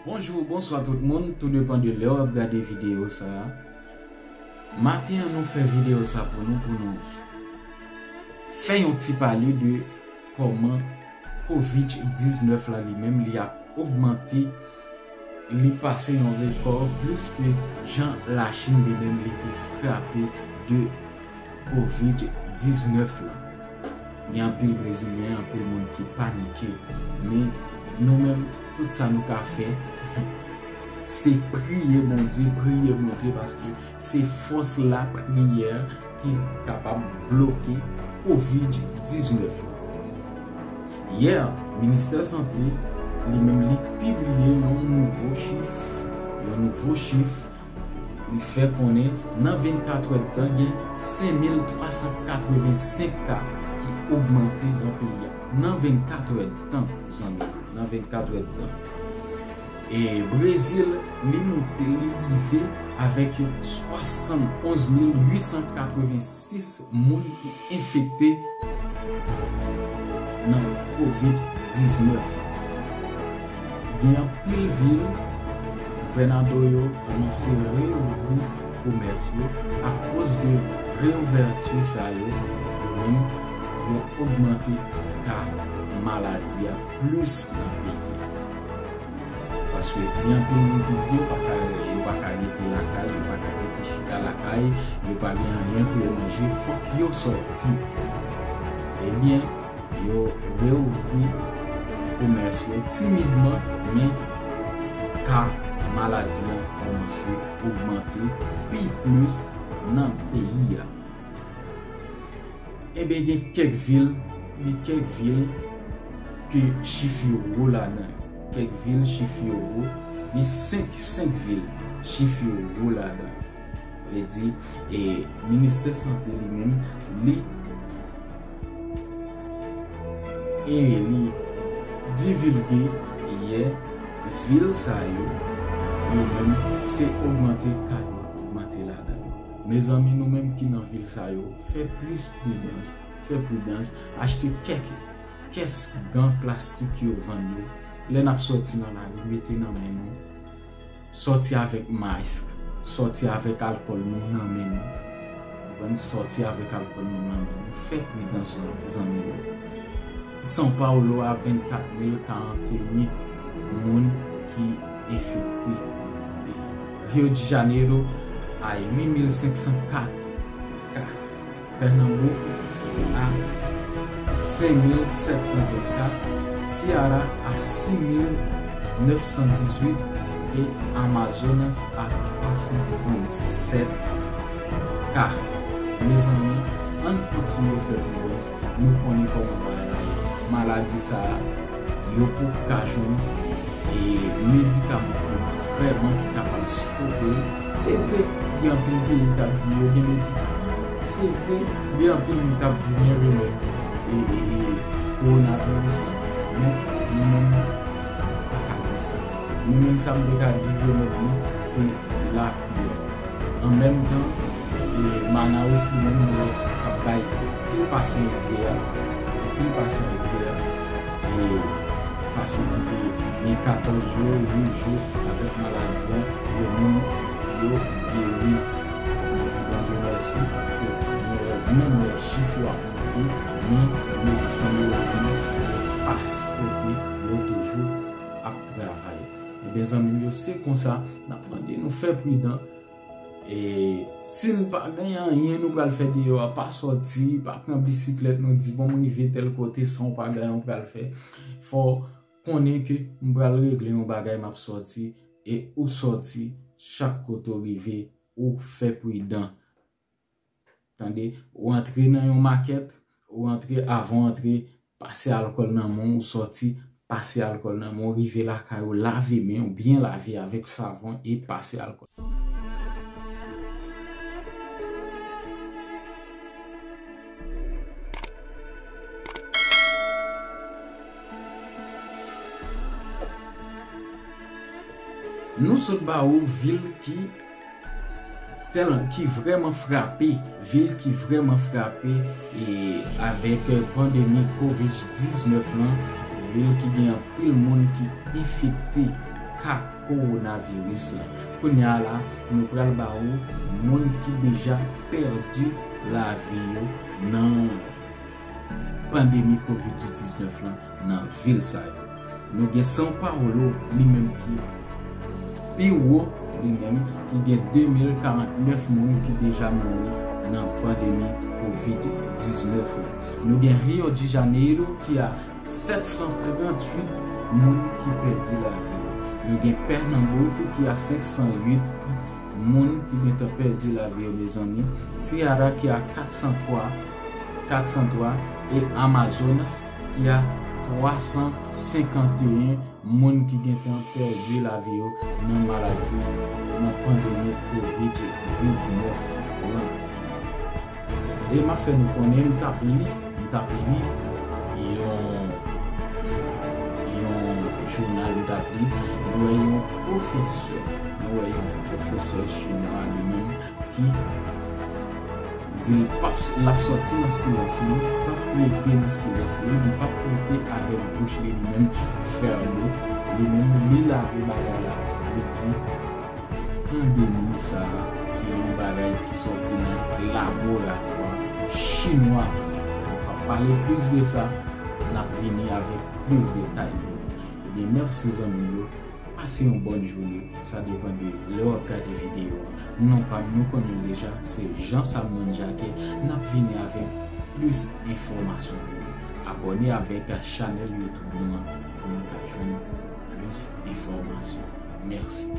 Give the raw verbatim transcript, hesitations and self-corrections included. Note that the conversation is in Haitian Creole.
Bonjou, bonswa tout moun, tou depann de lè w ap gade videyo sa a. Maten an, nou fè videyo sa pou nou, pou nou fè yon ti pale de kòman kovid diznèf la li menm li ap ogmante, li pase yon rekò plis ke jan Lachin li menm li te frape de kovid diznèf la. Gen anpil Brezilyen, anpil moun ki panike. Men nou menm, tout sa nou ka fè, se priye Bondye, priye Bondye, paske se fòs lapriyè ki kapab bloke kovid diznèf la. Yè, Ministè Sante, li menm, li pibliye yon nouvo chif, yon nouvo chif, li fè konnen nan vennkat èdtan, gen senk mil twa san katrevensenk ka ki ogmante nan peyi a. Nan vennkat èdtan, zanmi yo, nan vennkat èdtan. E Brezil, li moute, li rive avèk yon swasannonz mil uit san katrevensis moun ki enfekte nan kovid diznèf la. Gen anpil vil, gouvènadò yo kòmanse reouvri komès yo. Akoz de reouvèti sa yo, yo menm, yo ogmante ka maladi a plis nan peyi a. Paske gen anpil moun ki di yo pa ka, yo pa ka rete lakay, yo pa ka rete chita lakay, yo pa gen anyen pou yo manje, fòk yo sòti. Ebyen, yo reouvri komès yo timidman, men ka maladi an kòmanse ogmante pi plis nan peyi a. Ebyen, gen kèk vil, gen kèk vil ke chif yo wo ladan yo. Kèk vil, chif yo wo. Gen senk, senk vil, chif yo wo ladan yo. Vle di, e, Ministè Sante li menm, li, e, li divilge yè vil sa yo, yo menm, se ogmante ka yo, ogmante ladan yo. Mezanmi, nou menm ki nan vil sa yo, fè plis pridans, fè pridans, achte kèk kès gan plastik yo vann yo. Lè n ap sòti nan lari, mete nan men nou. Sòti avèk mask, sòti avèk alkòl nou nan men nou. Konprann? Sòti avèk alkòl nou nan men nou. Fè pridans, zanmi yo. São Paulo a vennkat mil karanteyen moun ki enfekte. Rio de Janeiro a uit mil senk san kat ka. Pernambouc a senk mil sèt san vennkat, Ceará a sis mil nèf san dizuit e Amazonas a twa san trannsèt ka. Mezanmi, ann kontinye fè pridans. Nou konnen kòman bagay la ye. Maladi sa a, yo poko ka jwenn, e, medikaman pou vrèman ki kapab stope l. Se vre, gen anpil peyi k ap di yo gen medikaman. Se vre, gen anpil moun k ap di gen remèd, e, e, e, kowonaviris la. Men, nou menm, nou pa ka di sa. Nou menm, sa m te ka di remèd li, se lapriyè. An menm tan, e, Manaus li menm, nou wè, ap bay anpil pasyan egzè a, anpil pasyan egzè a, e, pasyan ki te gen katòz jou, uit jou avèk maladi a, yo menm, yo geri. Nou di Bondye mèsi, paske nou wè, menm lè chif yo ap monte, men medsen yo menm, yo pa stope, yo toujou ap travay. Ebyen, zanmi m yo, se konsa, n ap mande nou fè pridan. E si n pa gen anyen nou pral fè deyò a, pa sòti, pa pran bisiklèt nou di, "Bon, m rive tèl kote," san w pa gen anyen w pral fè. Fò w konnen ke m pral regle yon bagay, m ap sòti, e ou sòti, chak kote w rive, ou fè pridan. Tande, ou antre nan yon makèt, ou antre, avan w antre, pase alkòl nan men w, ou sòti, pase alkòl nan men w, rive lakay ou, lave men w, byen lave avèk savon e pase alkòl. Nou sot ba ou vil ki tèl, ki vrèman frape, vil ki vrèman frape, e avèk pandemi kovid diznèf lan, vil ki gen anpil moun ki enfekte. ka kowonaviris la. Kounye a la, nou pral ba ou moun ki deja pèdi lavi yo nan pandemi kovid diznèf lan nan vil sa yo. Nou gen São Paulo, li menm ki pi wo, li menm ki gen de mil karant nèf moun ki deja mouri nan pandemi kovid diznèf la. Nou gen Rio de Janeiro ki a sèt san tranntuit moun ki pèdi lavi yo. Nou gen Pernambuco ki a senk san uit moun ki gentan pèdi lavi yo, mezanmi. Ceará ki a kat san twa, kat san twa, e Amazonas ki a twa san senkanteyen moun ki gentan pèdi lavi yo nan maladi, nan pandemi kovid diznèf lan. E m ap fè nou konnen, m t ap li, m t ap li yon, yon jounal, m t ap li, nou wè yon pwofesè, nou wè yon pwofesè chinwa li menm ki di l p ap, l ap sòti nan silans li, li p ap rete nan silans li, li p ap rete avèk bouch li, li menm fèmen, li menm li lave bagay la, li di pandemi sa a se yon bagay ki sòti nan laboratwa chinwa. Nou p ap pale plis de sa, n ap vini avèk plis detay pou nou. Ebyen, mèsi zanmi m yo, pase yon bòn jounen, sa depann de lè w ap gade videyo a. Non pa m, nou konnen l deja, se Jean Samnon Jacquet, n ap vini avèk plis enfòmasyon pou nou. Abòne avèk chanèl YouTube nou an pou nou ka jwenn plis enfòmasyon. Mèsi.